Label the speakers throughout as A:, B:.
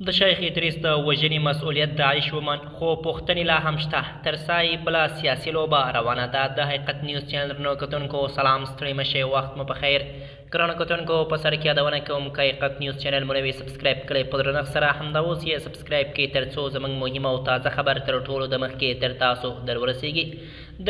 A: د شیخ ادریس د وژنې مسؤلیت داعش ومن، خو پوښتنې لا هم شته. تر شا یې بله سیاسي لوبه روانه ده. د حقیقت نیوز چینل درنو کتونکو سلام، ستړي مه شئ، وخت مو په خیر. ګرانو کتونکو، په سر کې یادونه کوم که حقیقت نیوز چینل مو نوی subscribe کړئ، په درنښت سره همدا اوس یې subscribe کړئ ترڅو زموږ مهمه او تازه خبر تر ټولو د مخکې تر تاسو در ورسیږي.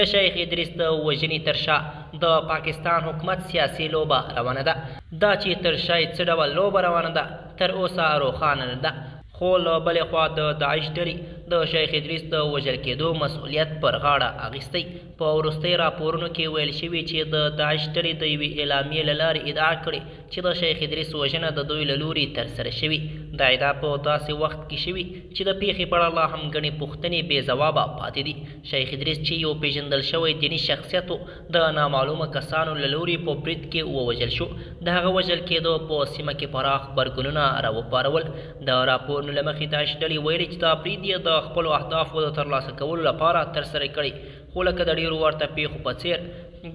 A: د شیخ ادریس د وژنې تر شا د پاکستان حکومت سیاسي لوبه روانه ده. دا چې تر شا یې څه ډول لوبه روانه ده تر اوسه روښانه نه ده، خو له بلې خوا د داعش ډلې د شیخ ادریس د وژل کېدو مسؤلیت پر غاړه اخیستی. په وروستیو راپورونو کې ویل شوي چې د داعش ډلې د یوې اعلامیې له لارې ادعا کړې چې د شیخ ادریس وژنه د دوی له لوري ترسره شوې. دا ادعا په داسې وخت کې شوې چې د پېښې په اړه لا هم ګڼې پوښتنې بې ځوابه پاتې دي. شیخ ادریس چې یو پېژندل شوی دیني شخصیت و، د نامعلومه کسانو له لوري په برید کې ووژل شو. د هغه وژل کېدو په سیمه کې پراخ غبرګونونه راوپارول. د راپورونو له مخې داعش ډلې ویلي چې دا برید یې د خپلو اهدافو د ترلاسه کولو لپاره ترسره کړی، خو لکه د ډېرو ورته پېښو په څېر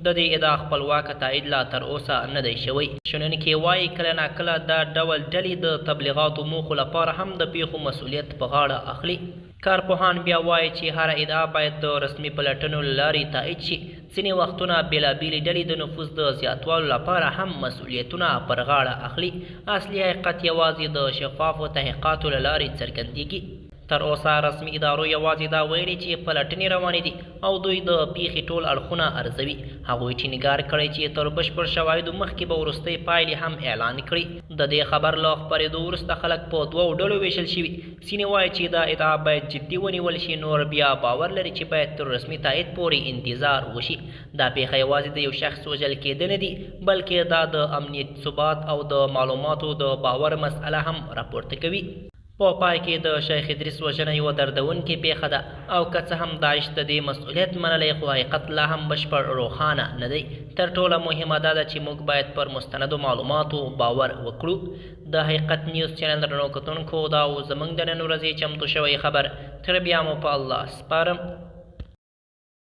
A: د دې ادعا خپلواکه تایید لا تر اوسه نه دی شوی. شنونکي وايي کله ناکله دا ډول ډلې د تبلیغاتو موخو لپاره هم د پېښو مسؤلیت په غاړه اخلي. کارپوهان بیا وايي چې هره ادعا باید د رسمي پلټنو له لارې تایید شي. ځینې وختونه بېلابېلې ډلې د نفوذ د زیاتوالو لپاره هم مسؤلیتونه پر غاړه اخلي. اصلي حقیقت یوازې د شفافو تحقیقاتو له لارې څرګندېږي. تر اوسه رسمي ادارو یوازې دا ویلي چې پلټنې روانې دي او دوی د پېښې ټول اړخونه ارزوي. هغوی ټینګار کړی چې تر بشپړ شواهدو مخکې به وروستۍ پایلې هم اعلان کړي. د دې خبر له خپرېدو وروسته خلک په دوو ډلو ویشل شوي. ځینې وايي چې دا ادعا باید جدي ونیول شي، نور بیا باور لري چې باید تر رسمي تایید پورې انتظار وشي. دا پېښه یوازې د یو شخص وژل کېده نه دي، بلکې دا د امنیت، ثبات او د معلوماتو د باور مسئله هم راپورته کوي. په پای کې د شیخ ادریس وژنه یوه دردونکې پېښه ده او که څه هم داعش د دې مسؤلیت منلی، خو حقیقت لا هم بشپړ روښانه نه دی. تر ټوله مهمه دا ده چې موږ باید پر مستندو معلوماتو باور وکړو. د حقیقت نیوز چینل درنو کتونکو، دا و زموږ د نن ورځې چمتو شوی خبر. تر بیا مو په الله سپارم.